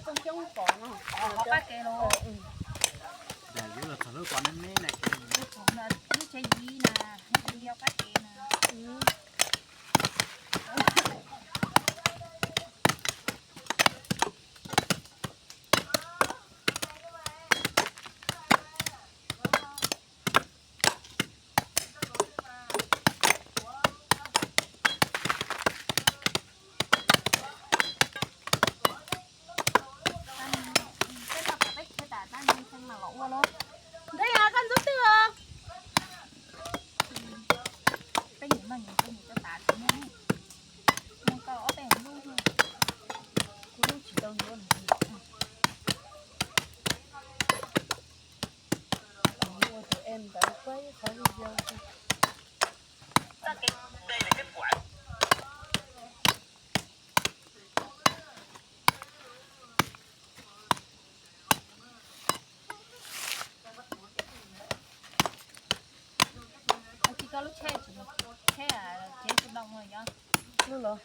Coob pom no. Qhov qab ke los. Yuav los txog lub qhov me me na. Lub tsev yib na, lub tsev yau qab ke na. Nthe yog koj ntxub twg os? Peb niam no nyias peb niam coj tas tsis muaj, muaj koj ob peb lub, kuv lub tsis tau ntxuav. Ua tus em ntawd kuaj ib qhov video xwb. Tsis koj lub tsheb, tsheb tsev tus doo no yog lub los,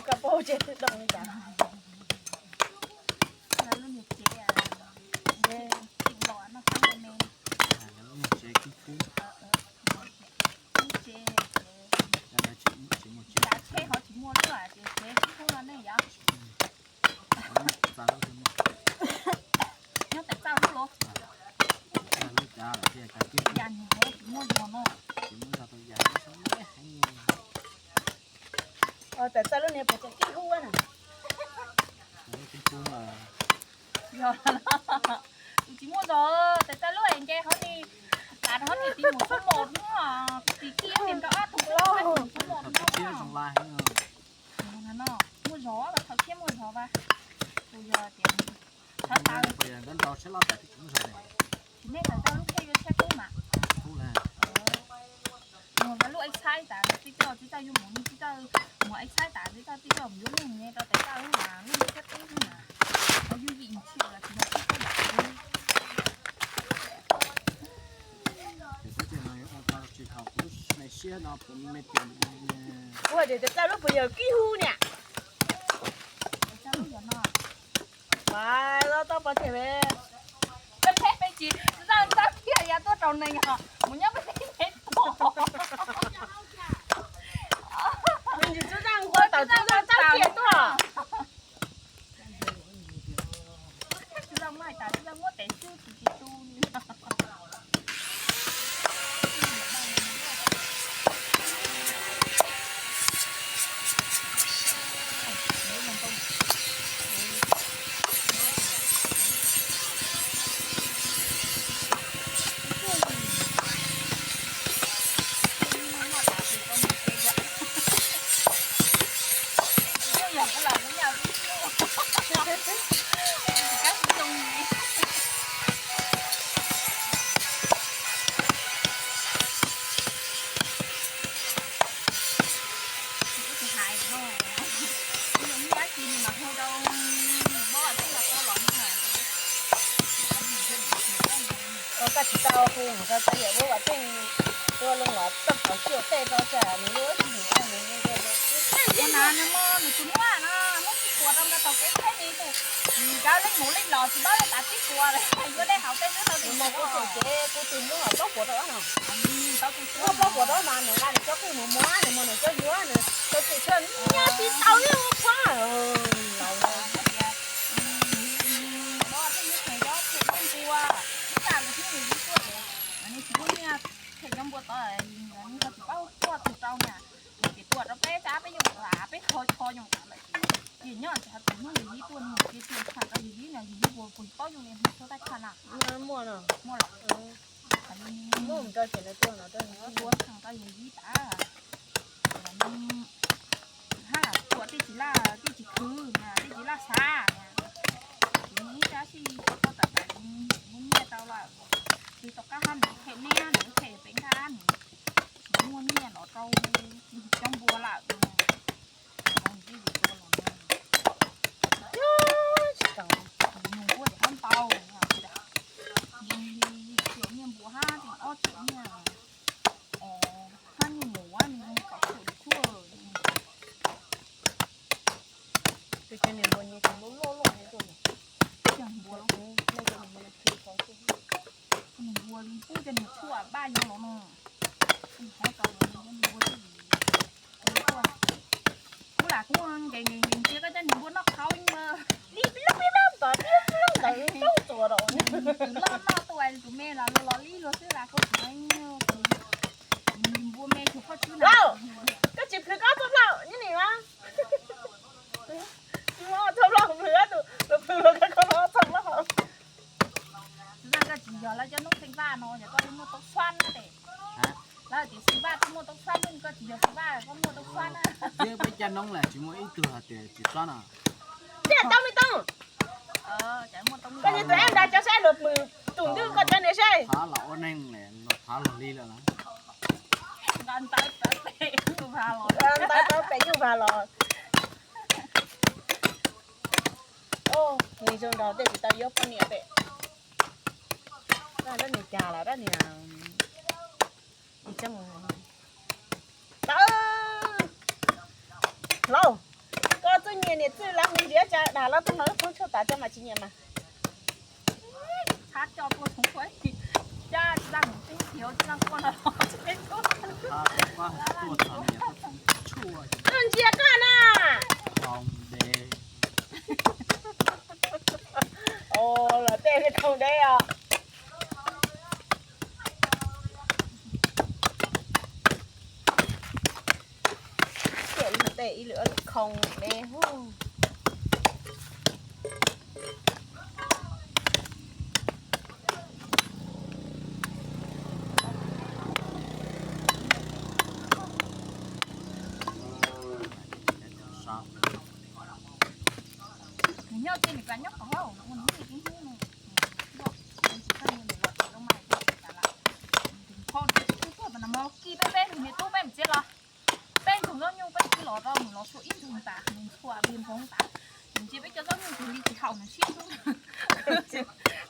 koj paub tsev tus doo li cas? Lub niag tsev, tseem los noj qab me me. Lub niag tsev kib kub. Lub tsev, tsev, tsev ho tsis muaj lub, tsev kib kub no nej yog. Nyob tawm txaj lub los. Yam nws tsis muaj zog no. Tawm txaj lub niag puas tseem kib kub na. Yog, tus tsis muaj zog tawm txaj lub es nce hov ni, tas hov ni tiv mus xub mos no, tiv kib ib tis rau ob tug loj mus xub mos no. No, muaj zog, thaum thiab muaj zog vas. Tus yog tias, tsis nej tawm txaj lub tsheb yuav tsheb kub mas. Mus lub ev xaib tas tib co tib txawj yuav mus, tib txawj mus ev xaib tas tib co tib co mus yuav neeg nce rau tawm txaj lub mas lub tsheb kub xwb mas. Ho yuav yim ntxhiab los tsis yog tib co yam. Ua tias tawm txaj lub puas yog kib kub niam. Mas los tau pov tseg ve. Peb peb tsis txawj txawj thiaj ya tuaj rau neeg ho mus nyob peb peb tuaj. Me ntsis txwj zaj nquag tawm txwj zaj txawj thiaj tuaj. Txwj zaj muab hais tas txwj zaj muab tes xwb tsis tsis tu li. Hais no, ib yam dab tsi mas hu rau Vab Vam Theej los tau los no mas. Koj tsis tau hu mus rau txaj yawm Vab Vam Theej, tua loo los txoj phaum xyuam tej rau tsam nws lub tsis mus ua nws nws nws tus muab no muab tib puas rau nkawd tau kev thiab li tus, nkawd leej mus leej los tsis paub tas tib puas yuav dej haus tej xwb tau li. Kuv tseem cev kuv tus muab plaub puas rau no. Muab plaub puas rau mas nws nqa nws cov qwj mus muag nws muag nws cov yuav nws cov tseem tshuaj nyab tsis tau li ua qhua. Npua, ib tag nws thiab nws yij tuaj ces nws tsis muaj nyiaj them cov npua tod, nws ho tsis paub tuaj tus rau na. Ces tuaj rau peb tsab peb yooj yim peb kho kho yooj yim lawm ces nyob tsis hais tus hnub yog yij tuaj nws ces tuaj tshaj rau yog yij no yog yij puas puas paub yooj yim hnub txhua taj tshaj na. Muaj lawm. Tuaj tshaj rau yog yij tas. Hab tuaj tej tsis laj tej tsis khwv na tej tsis laj xav na. Ces nws ib tsab sij tau tawm tas ces nws muaj nyiaj tau lawm. Ces tom qab hab nws them neb nws them pem nqaj nws tsis muaj nyiaj los rau cov npua lawm. Tsis tau, nws kuj tsis tau ntau, nws li tsum nyiaj npua hab tseem ob tsum nyiaj, hab nyiaj mus nws kaum tsum tshuaj. Cov niag npua nyias cov loj loj loj nyias tuaj nyias. Cov npua los, cov niag npua los, cov niag npua li pub cov niag tshuaj npaj nyob los no. Hov tau los cov niag npua twb li. Kuv lam kuv nkees nkees ntsia koj cov niag npua noj qhauv li lub pib lab tom pib lab ntawd tub txuas rau. Tus loj noj tuaj tus me los luag los li luag xwb las koj tsis npua me tsuas koj tswb na. Koj tsis plhws koj txoj hlauj nyob nim mas. Tsis muaj txoj hlauj plhws, tus plhws koj txoj hlauj. Tus zaj koj tsis yog lawv cov noob xeem Vaj no yog koj muaj tau suab na tes. Lawv tias xeem Vaj twb muaj tau suab, koj tsis yog xeem Vaj koj muaj tau suab na. Thiab peb cov noob las tsis muaj ib tug hais tias tsis suab no. Tiag tau me tau. Koj niag tus ab nrad cov saib luag pwm tus ntwj koj cov niag saib. Phav los ua neeg lawm, phav los li lawm na. Nqa ntawv tawv pem nyuj vas los. Nws zoo nraug tej tsis tau yuav poj niam pem. Dab niag cas las dab niag. Tawb lauj, koj txuj nyiam niam txwj lawv mus nrhiav cas dag lawv tuaj no lub thoob tshuaj tas coj mas tsis nyiam mas. Txhab coj tuaj thoob tshuaj, cas tsis tau mus teb tiag tsis tau tuaj no. Koj ntsia koj na. Los tej li khoom deb os. Tej ib lwm khoom deb. Nws nyob tej nws pas nyob qhov hauv ua nws ib hnub no. Nws tsis txawj nws los tsis zoo mas tsis tas lawm. Nws tsis tuaj tas no mas kis peb peb nws niam tub peb mus txiav los. Peb ntxoog zaub nyuj peb twb los rau nws los txhua ib ntxoog tas nws txhua li ntxoog tas. Nws ntsia peb cov zaub nyuj tus li tsis haum nws siab xwb.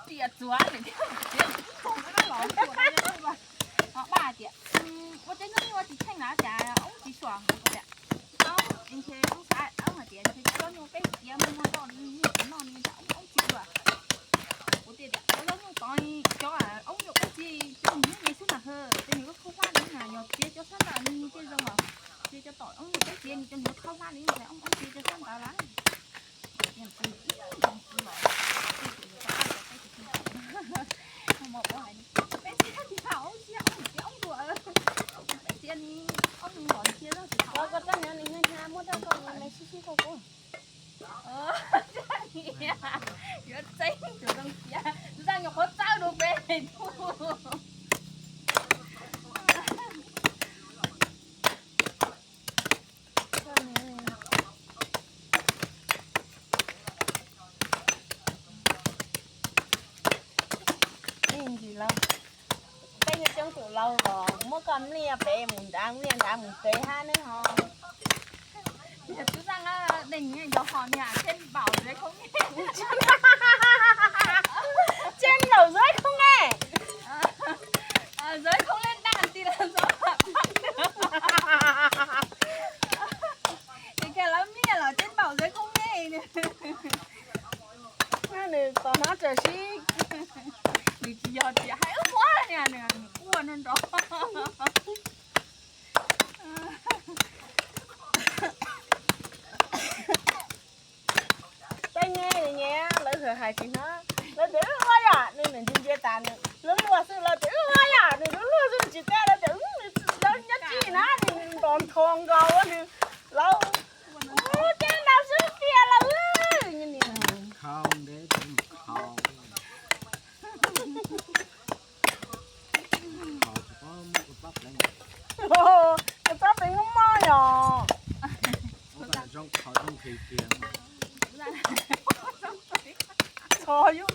Tias txuav nws thiab txiav ib ntxoog los txhua li ntxoog. Ho Paj hais tias, ua teb zaub nyuj ua tsis kheej na cas oob tsis suam tias. Oob ntshe oob xav oob hais tias ntshe cov zaub nyuj peb txiav muaj muaj roj li nyuj tsis noj li cas oob oob tsis suam. Kuv tias tias cov zaub nyuj tod cov oob yuav peb txiav cov nws hnub li xwb na, ces nws lub khaub hlab li na yog txiav cov sab ntawd nws thiaj zoo mas, txiav cov tom oob yuav peb txiav nws cov nws lub khaub hlab li ntawd oob oob txiav cov sab ntawd lawm. Peb txiav tsis tau oob siab oob txiav oob dua, peb txiav ni oob nws los ntsia zog tsis tau. Koj txoj nyuag nws hnyav hnyav muab rau koj me sib sib rau kuv. Yuav txeeb tus zoo siab, tus zaj nyuam qhuav txawb rau peb tus. Ntsis laus, peb coob tus laus los muab koj mliaj pem mus nrad mliaj nrad mus pem hab neb ho. Niag tub zaj dej nyiav yog ho niag Chen Bảo dưới không nghe. Chen Bảo dưới không nghe. Dưới không lên đàn thì là gió thoảng. Nws khe lawv mliaj los Chen Bảo dưới không nghe. Nws tos hnab tawm sib. Nws tsis yog tias hais wb muab niag nws ua nrov nrov. Tej nyiaj nyiaj lawv hais tsis hnov, lawv tias wb ua yam nws ntsia ntsia tas nws lub luag xwb, lawv tias wb ua yam nws lub luag xwb tsis teb, lawv tias lawv nyob tsis na nws ntos nthos nkaus nws, lawv ua tej ntawd xwb tiag lawm. Koj txhob peev mob mob yog. Txhob yus,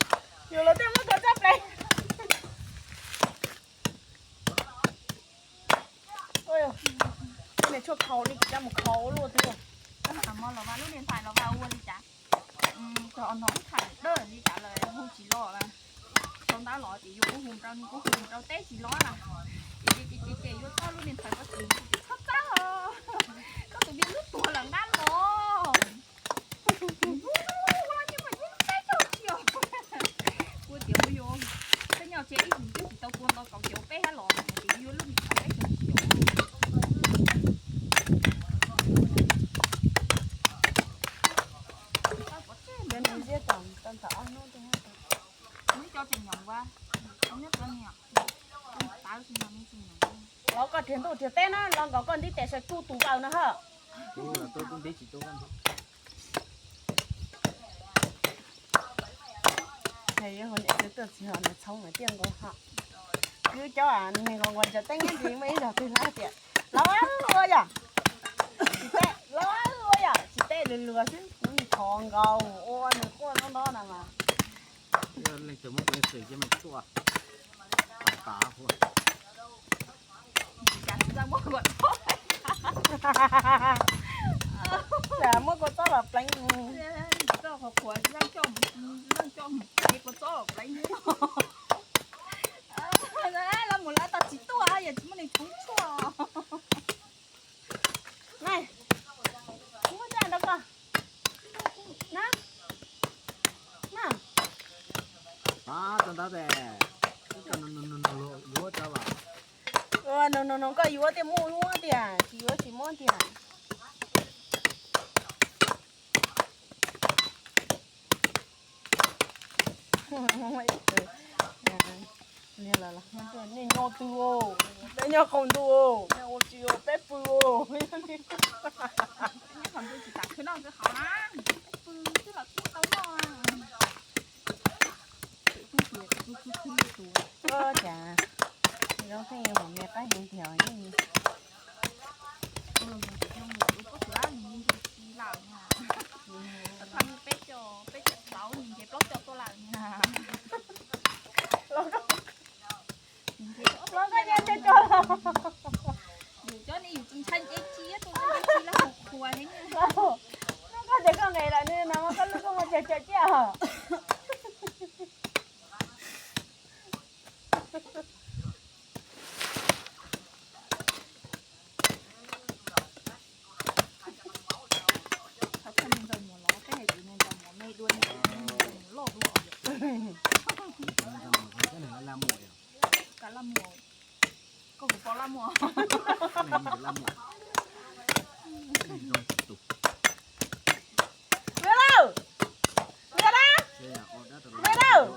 yus los tej muab koj txhob pleev. Tej niag tshuaj khaus li kuv coj mus khaus luaj twg. Koj hais los vaj lub niag ntxhais los vaj ua li cas? Cov no ntxhais dawb li cas lawm hu tsis los lawm. Thaum ntawd los ces yus kuj hu rau nws kuj hu rau teb tsis los lawm. Ces ces ces ces yuav txog lub niag ntxhais koj tsis txhob txawb os. Koj tus me lub tuag lawm nqab los. Los koj riag ntuj riag teb na, los nkaus koj ntiv tes saib kuj tus kaus na ha. Ces yog hauv niam txiv tuaj txiv ho nws txhoov nws tiaj nkaus ho. Wb cov neeg nkaus nkaus cov teeb ntsis muaj ib zaug twg na tias, los ua yom, tsis teb, los ua yom, tsis teb luag luag xwb, kuv thov nkaus ua nws quaj ntob ntob na mas. Leej twg muab pleev xwm cia meem tshuaj tas tas hu. Muab kua txob los pleev. Kua txob los pleev. Los mus lawv tau tsis tuaj yog tsis muaj neeg txhoov tshuaj. Muab caj nrog koj na. Na. Rau ntawd tes, yuav rau as. Nug nug nug koj yuav tiag muaj muab tiag, tsis yuav tsis muab tiag. Nej nyob twg os? Peb nyob qaum ntuj os, nej ua tsis ua peb pw os. Peb nyob qaum ntuj tsis tas khwv noj khwv haus na, peb pw twb los twb tau noj. Ua cas zoo pheej yog mus me qaib heev tiag. Peb caug, peb caug plaub nce plaub caug tuaj lawm. Los koj cia cov cov los. Yus cov ne yus tsis ntshai nce tsi, tuaj nce tsi lawv hu qhua heev. Los koj tias koj nqis lawm ne, no mas koj lub koj muaj cov cov ciaj. Thaum koj niag ntxawm muam los peb hais tias niag ntxawm muam me dua, niag ntxawm muam loj dua. Kav laj muam, koj puas pom laj muam? Ua lawm, ua na, ua lawm.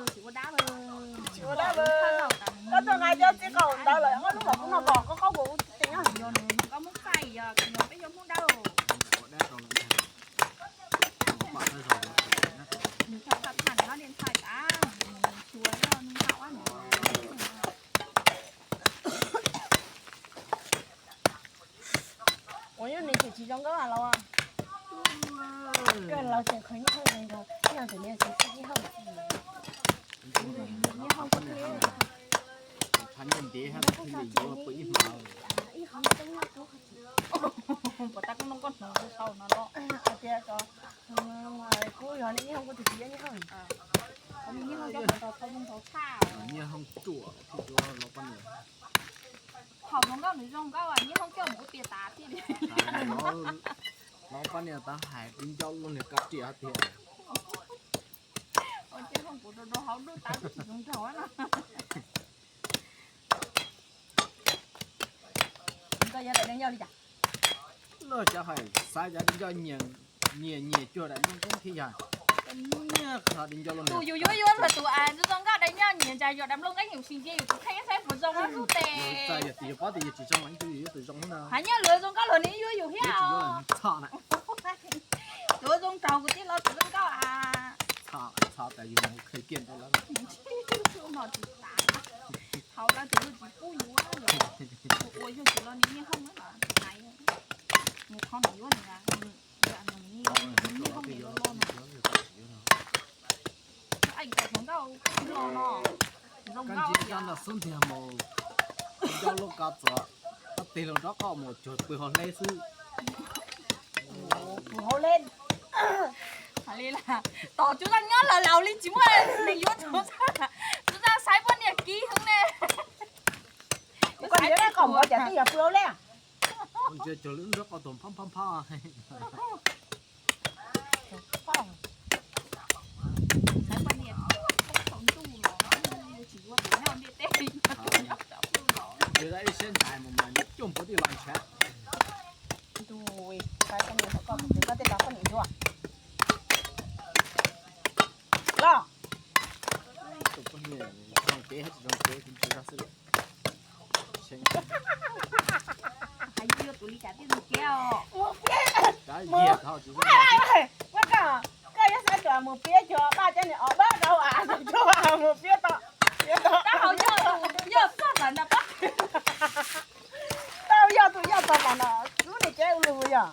Tsis ua dab lawm. Koj tuaj nqa cov txiv qaum ntawd lawm, ob lub kom kuv noj kom koj qaub kuv tis na. Yog nws koj muab txaij yog koj yog peb yog Hmoob dawb. Nws txhaj txhaj tag nws ho niaj ntxhais tas, nws xyuas nws tau ab. Ua nyob nws tseem tsis zoo nkauj los. Koj los tseem qhov nyob hauj zoo nkauj, ib yam nkaus niag txiv txij ib hauj. Nyob hauj ntev hab, ib hauv tseeb. Puas tas koj noj koj hnoos tau no los? Hais tias kuv yog nws nyiaj hauj, kuv tus txiv nyiaj hauj. Nyiaj hauj coj mus tau tau zoo tau tshaj. Nyiaj hauj ruam thiab los poj niam. Thaum hluas nkauj nws zoo nkauj, nyiaj hauj coj mus ua tiag tas thiaj li. Los poj niam tab hais ncauj luaj niag kab riam tiag. Ua ces hauj kuv rau rau hauv dub tas twb tsis zoo nraug na. Koj yog daim neeg nyob li cas? Loj cov hais xav cov di ncoj nyias nyias cuag daim nplooj nqeeb thiab yog nyias qhov di ncoj luaj. Tus yus yuav yuav luag tus zoo nkauj daim nyob nyias ntsa yuav daim nplooj nqeeb yus sis nce yus tus kheej saib puas zoo xub tes. Txawm yog tus yus paub tias yus tsis zoo leej twg yus yuav tus zoo na. Hais nyiaj luag zoo nkauj luag nws yuav yus thiab. Txhob na. Tus zoo nraug kuv tib lo tus zoo nkauj a. Txhob tas yus mus khaws kiag rau lawv. Tsis tas. Thaum lawv tus yus tsis pub yus ua yog tsis lo nws nyiaj hauj na. Nws qhov nws yuav nws nyiaj hauj nws lo lo no. Ai, koj hluas nkauj, koj hluas no. Zoo nkauj ntag xub ntiag mus, zoo nkauj lub kab txob, koj tig los nraub qaum mus cuag pw hauv hleb xwb. Pw hauv hleb. Li las, tos Tsuv Zaj nyob lawm laus li tsis muaj neeg yuav Tsuv Zaj. Tsuv Zaj saib poj niam kib heev ne. Koj niam lub qaum mus cas twb yog pw hauv hleb. Ntsia cuag lub nraub qaum tuag phab phab phab. Ntsia ib siab ntsais mus mas coj npua tij los ntshav. Ntuj, saib poj niam, koj mus cuag koj tej laus poj niam ntuag. Hais yuav tus li cas thiaj li khiav os. Ua koj, koj yuav xav tias mus piav cov paj cov niam os pab rau as, mus piav tau, piav tau. Yog txoj ntawm no pab. Tau yog tus yog txoj ntawm no, lub niag cev ua lug yog.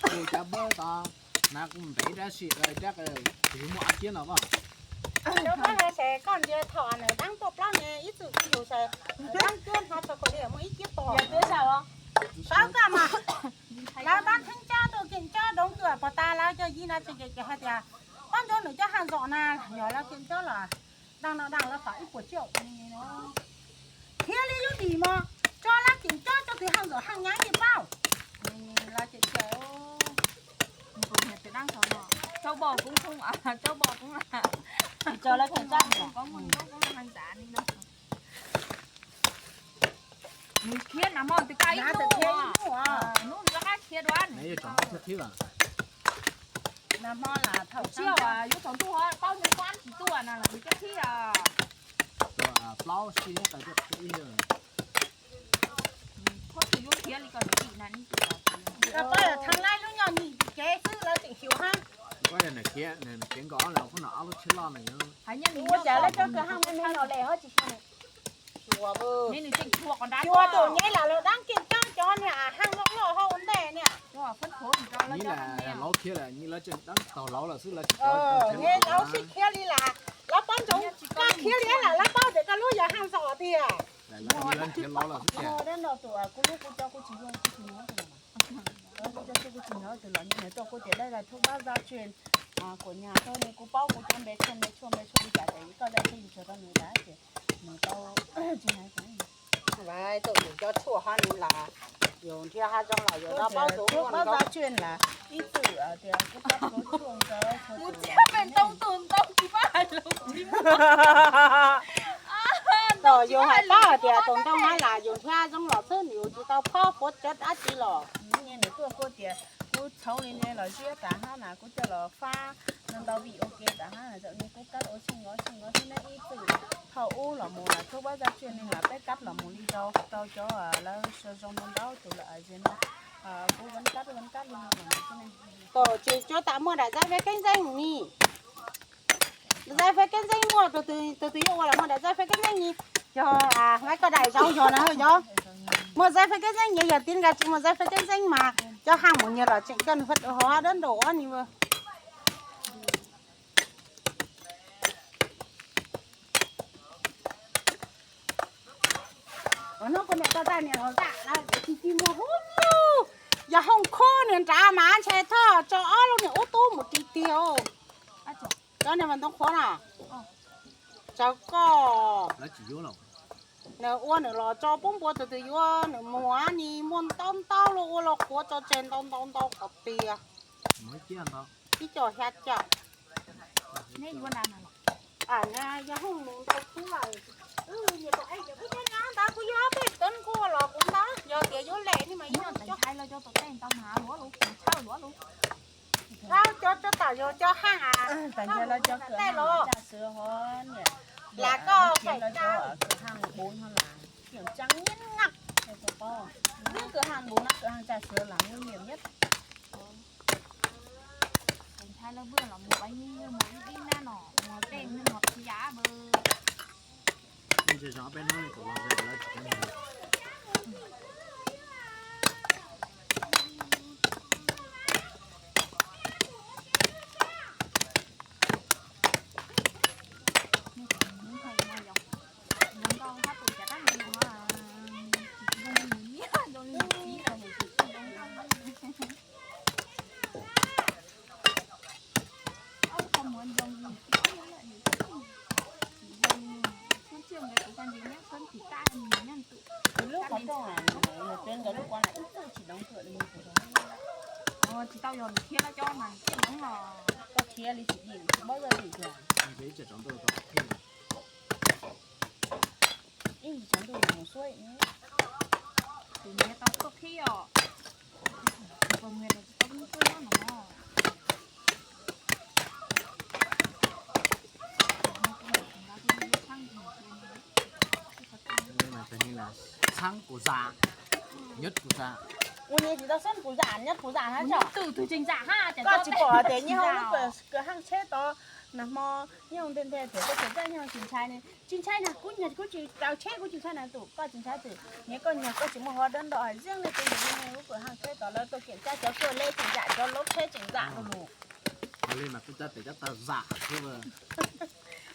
Tus cov pab tod, hnav kuj ntev dab tsi, dab tsis muaj ob kiab no os. Cov pab no ces koj ntsia thaum nws dab tuaj plaub ne ib txwm kuj yus ces dab tuaj hnav txog kaum li muaj ib kiab pom. Yog twb zaum os. Pab koj mas. Lawv pab theeb cab tuaj keem cab doov kws pos tas lawv cov yij no tseem ces hais tias pab ntsuag nws coj haj zom na, yog lawv keem cab los daj no daj lawv qhov ib puas ciaj. Thiaj li lub dim mos, tso lawv keem cab coj tus haj zom haj nyab yeej paub. Lawv cem cem. Châu bò cũng không à, châu bò cũng là. Tsis tso lawv keem cab. Có nguồn gốc cũng là hàng giả nên là. Nws khiav nag hmo twb kaj ib hnub, hnub nws rov qab khiav dua. Nws yuav tsoom tuaj thiab. Nag hmo lam thaum tsiaj yuav tsoom tuaj, paub nws kuab tsis tuaj na los nws cov thiab. Plaub sij hawm tau tuaj ib. Koj tsis yuav khiav li koj nim tim na, nim tim los. Koj pab yog thaj laib lub nyoj nim tim kev xwb lawv tseem xyuas hab. Koj yog nws khiav, nws khiav nkaus ob lub, koj no ob lub tsheb loj na. Hais nyob ua cas lawv cov kws haj me me no les ho tsis xyuas. Nws tseem xyuas kom nrad xyuas tus nyeb lam lawv dab keem cab cov niag haj loj loj hauv ua ntej niag. Neb lam laub khiav lawm, neb lawv tseem dab taug laub lawm xwb lawv tsis. Neb laub sib khiav li las, lawv paub ntsoov koj khiav li lam lawv paub tias koj lub yog haj zom tiag. Dab no tus kuv lub kuv cov kuv tsis yog kuv tsis hnov tus los. Kuv cov kuv tsis hnov tus los nws tuaj kuv tias daj daj thub pab zaj tswj kuv nyag tuaj ne kuv paub kuv cov npe tshuaj npe tshuaj npe tshuaj li cas ces koj daj tswj tsis tshua tau nws dab ces nws tau tsis hais. Tuaj yus cov tshuaj hab nws las yus nrhiav hab zoo los yus dab paub tus pab zaj tswj las ib txwm tias kuv pab kuv tshuaj ntawd mus txiv me ntoo tus ntoo tsis pab hais lus tsis muaj. Tos yus hais pab hais tias tus ntoo hab las yus nrhiav zoo los xwb yus tsis tau phob puav cov dab tsi los. Nws tuaj kuv tias kuv txhoov li ne los ziab tas hab na kuv coj los fab ntau ntau vim ua ke tas hab na, zaum no kuv kab ua tshij ua tshij ua tshij ne ib txwm thaum ub los mus las thub pab zaj tswj ne las peb kab los mus li rau rau cov lawv zoo zoo ntau ntau tus lawm es no kuv ua kab ua kab li no. Tos tsis tsuav tas muaj daim zaj feb keeb zeej ni. Zaj feb keeb zeej muaj tus twg yuav ua los muaj daim zaj feb keeb zeej ni. Yog lawv koj daim zaub yog na yog. Muaj zaj feb keeb zeej ni yog tib nka tsis muaj zaj feb keeb zeej mas cov haj mus nyiag los tseem coj nws fab hov dab nraum ob ni. Hnub kuv niam tau taj niam los zaj lawm tsis tsis muaj hub. Yog hooj khub niag nrad mas ntshe thoj tso ob lub niag ub tub mus ris tiag. Cov niag mas ntoo qhuav na. Tsawv koj. Nws ua nws los tso pub npua tus twg yuav nws muag ni muaj ntau ntau los ua los qhuav tso tseg ntau ntau ntau qhov tiag. Ib co xya caum. Yog hooj mus ntau xwb lawm. Niam tais, kuv yuav ob peb tawv nkuaj los kuv ntawd yog tias yuav lem ni mas yuav ntxhais los cov tom tej ntau mas luav lus, tshawj luav lus. Cov tso tom yus cov haaj a, tam ntawd lawv cov kws haaj los, lam koj faim cov kws haaj npuv no las tseem tseeb nyiaj na. Lub kws haaj npuv no kws haaj tsa sawv lam nguy hiểm nhất. Tus ntxhais lawv pw los mus ua ib mus ib dib nab no mus tej mus qhia yam npawg. Ntshe zoo peb hnub tus los lawv tsis Lub qhov rooj, nws twb nkawd lub kuv na ib txwj tsis doov tuam li. Tsis tau yog nws khiav lawv cov mas khiav doov los. Koj khiav li tsis dim tsis paub zaj dim tiag. Ib tsis tsaus ntuj mus suab. Tus niam tau tuaj qhib os. Tus pog muag los tsis tau mus suab nyob no. Ua nyias tsis tau xeeb kuv zam, nyob kuv zam hab tso. Koj tsis pom tias nyias hauv lub kawm haaj tsheb tod, nag hmo nyias hauv nthe nthe tias koj tseem zaj nyias tsis ntshai ne, tsis ntshai na, kuv nyias kuv tsis tau tsheb kuv tsis ntshai na, tus koj tsis ntshai tus nyias koj nyias koj tsis muaj huab dawb ntom hais ziab ne, tus nyias nyias lub kawm haaj tsheb tod lawv tuaj keem tshaj cov tuaj leb tseem zam cov lub tsheb tseem zam rau lus.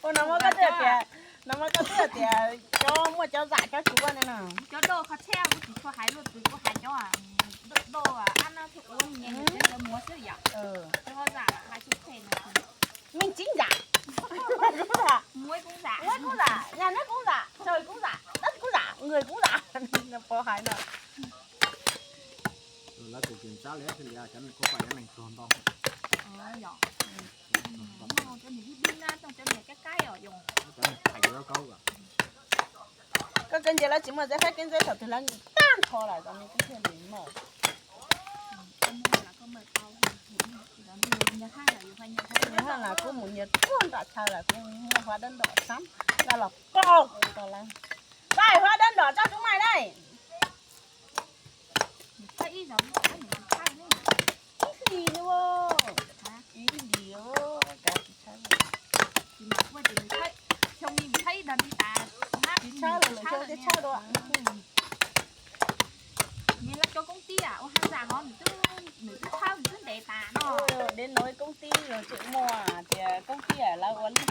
Ua no muab koj twb tias, no muab koj twb tias cov muaj cov zam cov tsis ua ne no. Cov doj qhov tsheb kuv tsis tshua hais luaj, txwv kuv hais cov doj ab nab txhua ua nyias cov muag xwb yom. Cov zam hais tsis phem no. Meej tseeb zam, muab koob zam, yog neb koob zam, tsaws koob zam, dab tsi koob zam, nqis koob zam, pov hais no. Lawv kuj keem tsab li thiaj li cov neeg khuab paj cov neeg tuag ntau. Cov niag dib dib na, cov niag kaib kaib os, cov niag thais cov zaub kaub. Koj kawg nce lawv tsis muaj zeb faib kev ntxeb thaum twg lawv tag nrho lawm, cov niag kub thiaj li mawj. Nyias haj las kuv mus nyias tuaj nram chaw lawm, kuv muaj huab dawb ntom sab, lawv los qaug kuv tau lawm. Txaij huab dawb ntom tsob tub mais dab. Ib hlis li, ib hlis, kav tsis tshawb. Tsis tshawb lawm, lawv cov tshawb dua. Nyias lawv cov koob tij ua haj zam hov nws twb tshawb nws twb ntev tas no. Dev no koob tij los tseem muaj tias koob tij lawv ua lub